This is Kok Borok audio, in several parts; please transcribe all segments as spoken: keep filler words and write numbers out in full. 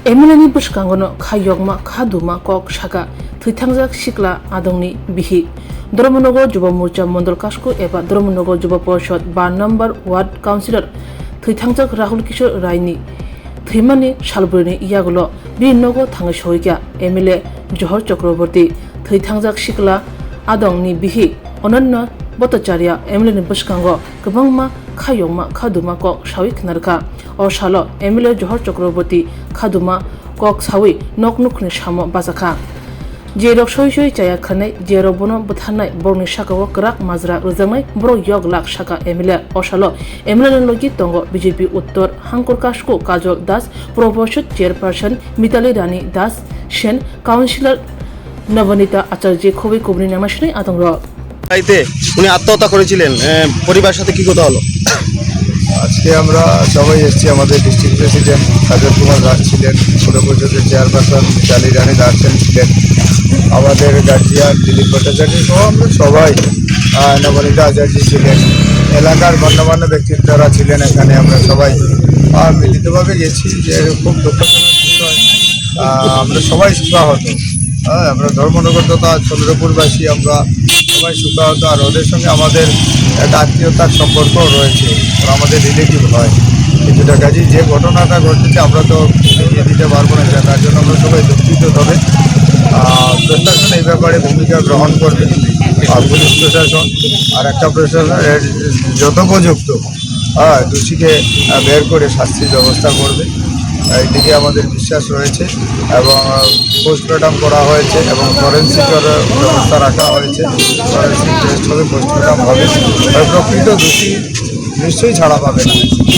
M L A ni bwskango no kha yokma kha duma kok saka thwithangjak sikla adongni bihik. Dharmanagar Juba Morcha Mondol Kasko eba Dharmanagar Juba Porishad bar number ward councillor thwithangjak Rahul Kishore Rai ni thwimani salbrwini yagulo bini nogo thangwi sohikha M L A Johor Chakraborty. Thwithangjak sikla adongni bihik Ananya Bhattacharya M L A ni bwskango kwbangma kha yokma kha duma kok sawi khna rwkha. O salo M L A Johor Chakraborty kha duma kok sawi nok nukhni samo bachakha. Jerok soi soi chaya khanai, jerok bono bwtharnai, borokni sakao kwrak majra rwjaknai, borok yok lak saka M L A. O salo M L A ni logi tongo B J P Uttor Hangkor Kasko Kajol Das, Probhoshot Chairperson Mitali Rani Das, Sen Councillor Nabanita Acharya khobwi kubuni nangma sinai adongrok. চাইতে উনি আত্মহত্যা করেছিলেন, এ, পরিবারের সাথে কি কথা হলো? আজকে আমরা সবাই এসেছি, আমাদের ডিস্ট্রিক্ট প্রেসিডেন্ট কাজল কুমার দাস ছিলেন, পৌর পরিষদের চেয়ারপারসন মিতালি রানী দাস ছিলেন, আমাদের গার্জিয়ান দিলীপ ভট্টাচার্য সহ আমরা সবাই, আহ, নবনীতা আচার্য ছিলেন, এলাকার গণ্যমান্য ব্যক্তিত্বরা ছিলেন এখানে। আমরা সবাই, আহ, মিলিতভাবে গেছি যে খুব দুঃখজনক বিষয়। আহ, আমরা সবাই শোকাহত। হ্যাঁ, আমরা ধর্মনগর তথা চন্দ্রপুরবাসী আমরা সবাই শোকাহত। আর ওদের সঙ্গে আমাদের একটা আত্মীয়তার সম্পর্ক রয়েছে, ওরা আমাদের রিলেটিভ হয়। কিন্তু দেখা যায় যে ঘটনাটা ঘটেছে, আমরা তো এগিয়ে দিতে পারবো না, তার জন্য আমরা সবাই দুঃখিত। তবে, আহ, প্রশাসন এই ব্যাপারে ভূমিকা গ্রহণ করবে, আর পুলিশ প্রশাসন আর একটা প্রশাসন এর যথোপযুক্ত, হ্যাঁ, দোষীকে, আহ, বের করে শাস্তির ব্যবস্থা করবে, আহ, এদিকে আমাদের বিশ্বাস রয়েছে। এবং, আহ, পোস্টমর্টম করা হয়েছে এবং ফরেন্সিকের ব্যবস্থা রাখা হয়েছে। ফরেন্সিক টেস্ট হবে, পোস্টমর্টম হবে। আর প্রকৃত দোষী নিশ্চয়ই ছাড়া পাবে না,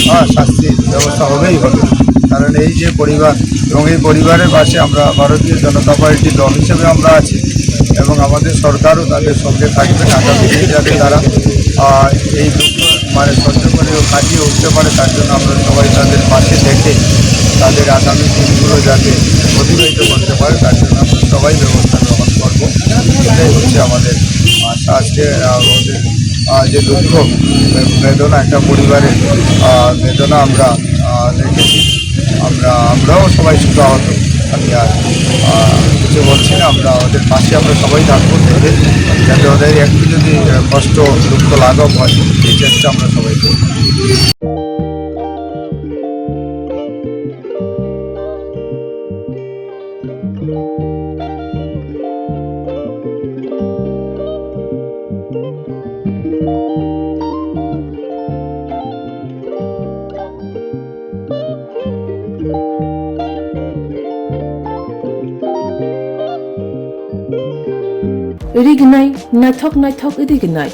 হ্যাঁ, শাস্তির ব্যবস্থা হবেই হবে। কারণ এই যে পরিবার এবং এই পরিবারের পাশে আমরা ভারতীয় জনতা পার্টি দল হিসেবে আমরা আছি এবং আমাদের সরকারও তাদের সঙ্গে থাকবে, আগামী দিনে যাতে তারা, আহ, এই দুঃখ মানে সহ্য করে ও কাটিয়ে উঠতে পারে, তার জন্য আমরা সবাই তাদের পাশে থেকে তাদের আগামী দিনগুলো যাতে অতিবাহিত করতে পারে, তার জন্য আমরা সবাই ব্যবস্থা গ্রহণ করবো। এটাই হচ্ছে আমাদের আশা। আজকে, আহ, ওদের, আহ, যে দুঃখ, বে-, বেদনা, একটা পরিবারের, আহ, বেদনা আমরা, আহ, দেখেছি। আমরা, আমরাও সবাই শোকাহত। আমি আর, আহ, কিছু বলছি না, আমরা ওদের পাশে আমরা সবাই থাকবো থেকে, যাতে ওদের একটু যদি, আহ, কষ্ট, দুঃখ লাঘব হয়, এই চেষ্টা আমরা সবাই করবো। Rignai, naithok naithok rignai.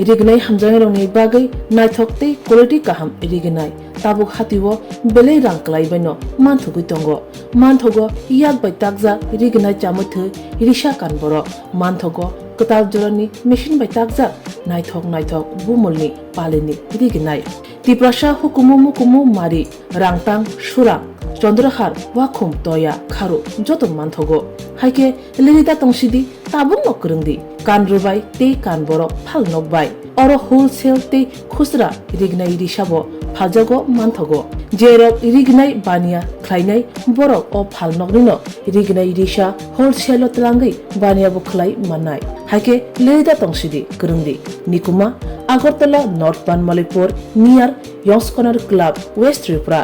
Rignai hamjaknairokni bagwi naithok tei quality kaham rignai. Tabuk hatio belai rang kwlaibaino manthogwi tongo. Manthogo yak bai takjak rignai chamwi thwi risa kan borok. Manthogo kwtal jorani machine bai takjak naithok naithok bumulni palini rignai. Tiprasa hukumu mukumu mari, Rangtang, Surang, Chandrahar, Wakhum, Toya, Kharu joto manthogo. Haikhe lirida tongsidi, tabukno kwrwngdi. Kan rwbai tei kan borok phal nokbai. Oro wholesale tei khusra rignai risabo phaljago manthogo. Jerok rignai baniya khlainai borok o phalnoknino rignai risa wholesale-o twlangwi baniyabo khlai mannai. Haikhe lirida tongsidi, kwrwngdi. Nikuma, Agartala North Banmalipur, near Yongskhonar Club, West Tripura.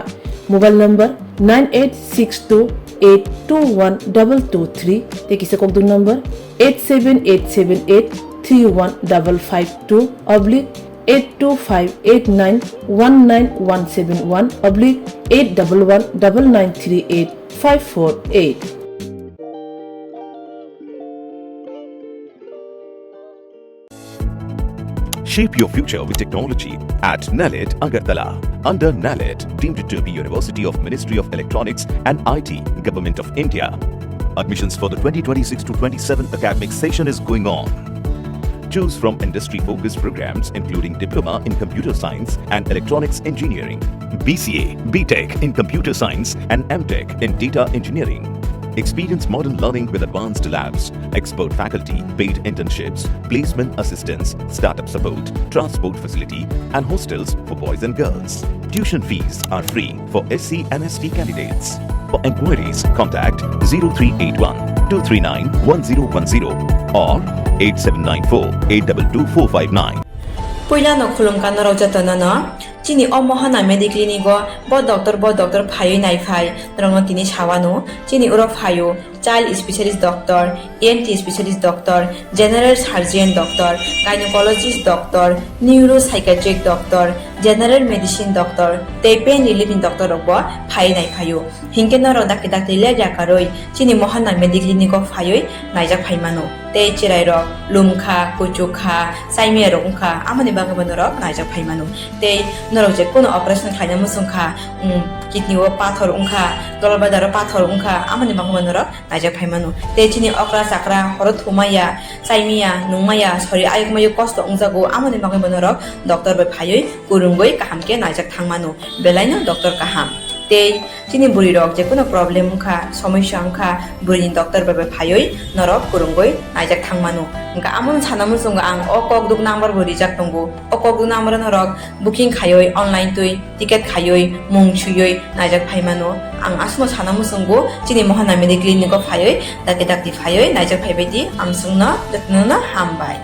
Mobile number nine eight six two eight two one double two three, tei kisa kokduk number eight seven eight seven eight three one double five two oblique eight two five eight nine one nine one seven one oblique eight double one double nine three eight five four eight. Shape your future with technology at NALET Agartala. Under NALET, deemed to be University of Ministry of Electronics and I T, Government of India. Admissions for the twenty twenty-six to twenty-seven academic session is going on. Choose from industry-focused programs including Diploma in Computer Science and Electronics Engineering, B C A, B Tech in Computer Science and M Tech in Data Engineering. Experience modern learning with advanced labs, expert faculty, paid internships, placement assistance, startup support, transport facility, and hostels for boys and girls. Tuition fees are free for S C and S T candidates. For inquiries, contact zero three eight one two three nine one zero one zero or eight seven nine four eight two two four five nine. Puila no khulumkha norok jotono no. Chini o Mohana Mediclinic o bo doctor, bo doctor phaiwi naiphai norokno tini sawano. Chini oro phaio child specialist doctor, E N T specialist doctor, general surgeon doctor, gynecologist doctor, neuropsychiatric doctor, general medicine doctor tei pain relief ni doctor rok bo phaiwi naiphaio. Hinkhe norok dakti dakti ler yakarwi chini Mohana Mediclinic o phaiwi naijak phaimano. Tei chwrairok lumkha, kuchukha, chaimiyarok wngkha, amoni bagwibo norok naijak phaimano. Tei norok je kono operation khlaina muchungkha, um, kidney o pathor wngkha, gallbladder o pathor wngkha, amoni bagwibo norok naijak phaimano. Tei chini okra chakra horo thumaya, chaimaya, nungmaya, sori ayuk mayuk kosto wngjago, amoni bagwibo norok doctor bai phaiwi kwrwngwi kaham khe naijak thangmano. Belaino doctor kaham. Tei chini bwrwirok je kono problem wngkha, somosya wngkha, bwrwini doctor bai bai phaiwi norok kwrwngwi naijak thangmano. Hwnkhe amono sana muchungo ang o kokduk number bo rijak tongo. O kokduk number o norok booking khaiwi online twi ticket khaiwi mung suiwi naijak phaimano. Ang aswkno sana muchungo chini Mohana Mediclinic o phaiwi dakti dakti phaiwi naijak phaibai di, amswkno jotono hambai.